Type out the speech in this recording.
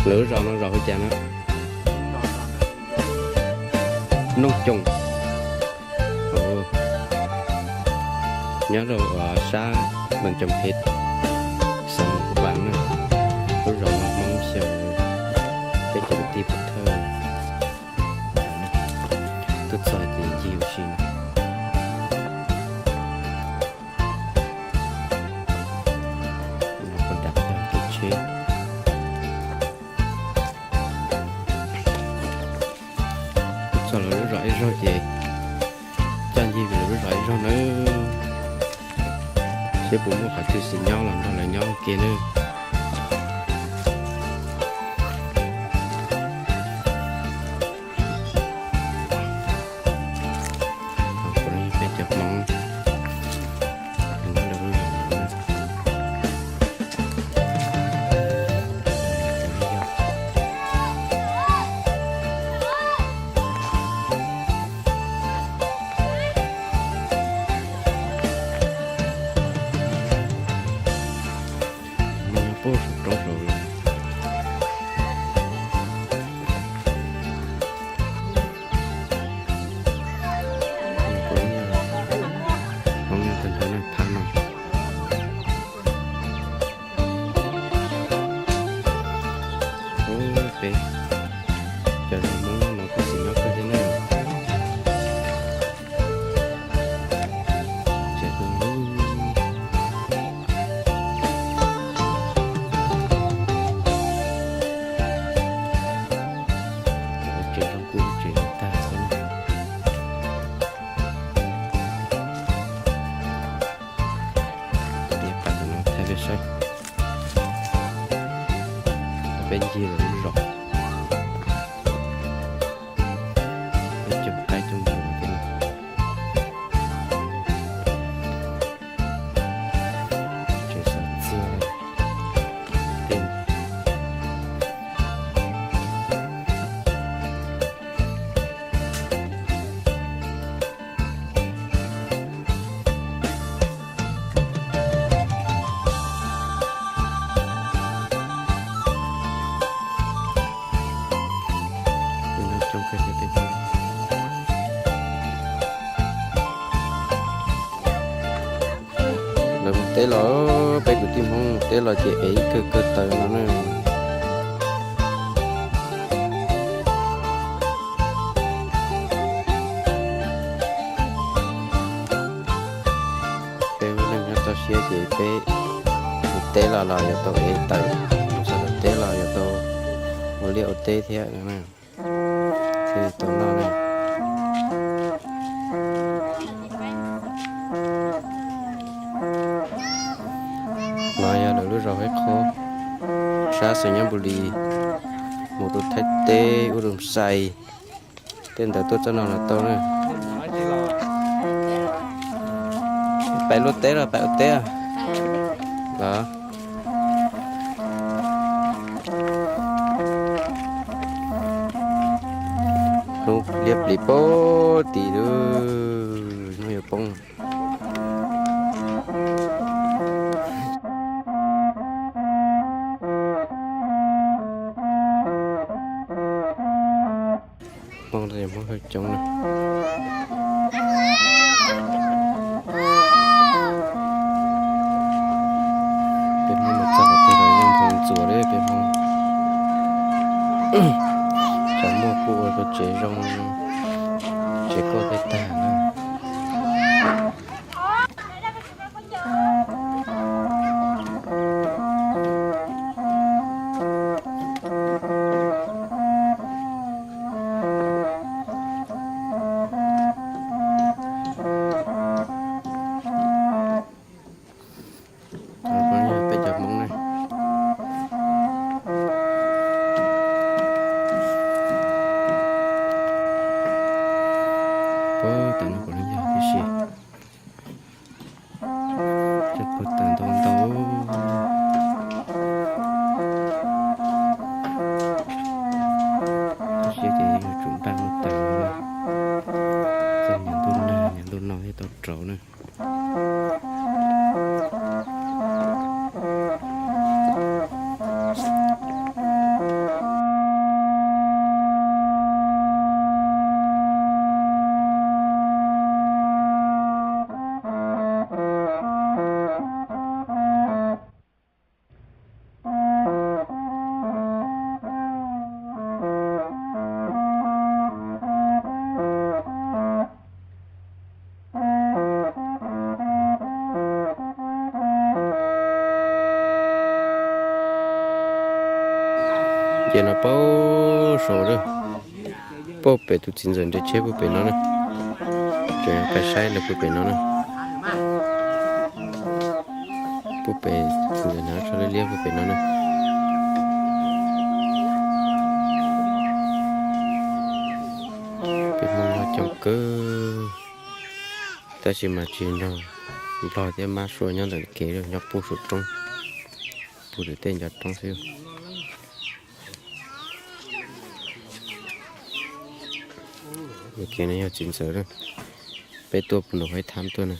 Lawv lub zos no zos hu cas na? Nooj Coom. Nyob rau sab Npam Coom Phev, xeev Hmoob Vam na. Lub zos no Hmoob xyaw, peb cov kwv tij pov thawj tuaj txog ces ncig ua si na. Puag nram yog kev tsheb. Txog lawv lub zos ib zaug ces coj ncig lawv lub zos ib zaug nawb, seb puas muaj qhov twg xis nyob los nrog lawv nyob ua ke nawb. Peb cov Hmoob. Peb cov Hmoob no kuj tsis nyob kawg thiab na. Tsev zoo kuj tsev zoo tag xwb. Peb pam no thaij peb saib, peb ncig lawv lub zos, peb coob qaib coob npua thiab. Tsev xav txiag tej. Lawv mus teb los, peb kwv tij Hmoob mus teb los ces ev ib kawg kawg taws no na. Peb lub neej nyob toj siab ces peb mus teb los los yuav tau ev taws, mus txog tom teb los yuav tau ua liaj ua teb thiab na. Thiaj li tau noj ne. No yog lawv lub zos Haib Qhob, sab xeev Nyab Npus Lis, mus rau Thaib teb, ub rau Xais, tej ntawd tuaj txoj no los tau na. Pais luaj teb los pais ua teb los? Hnub liab plis pag tim lub, hnub yuav poob. Hmoob, Hmoob hawj coob na. Peb Hmoob mus txog qhov twg los yeej nphoo ntxuas li peb Hmoob. Cov muaj kuj ua rau tsev zoo, tsev koj thiaj tag na. Peb cov Hmoob ne, puag ta no kuv yeej yog tib si. Cov puag ta ntau ntau. Tab sis ces yuav tsum npaj muaj taws, txog niam ntuj nag niam ntuj no thiaj tau rauv na. Ces no paub saud lawm, puag pem tus txiv ntxawm nres tsheb puag pem no na. Ces peb saib lawv puag pem no na. Puag pem txiv ntxawm hnav tsho liab liab puag pem no na. Peb Hmoob nyob coob kawg, tab sis mas tsis nrog Nplog thiab Mab Suav nyob ntawm kev, nyob puag saum roob, puag tim tej ncov roob xwb. Kev no yog txiv ntxawm lawm, peb tuaj puag nram Huaib Thab tuaj na.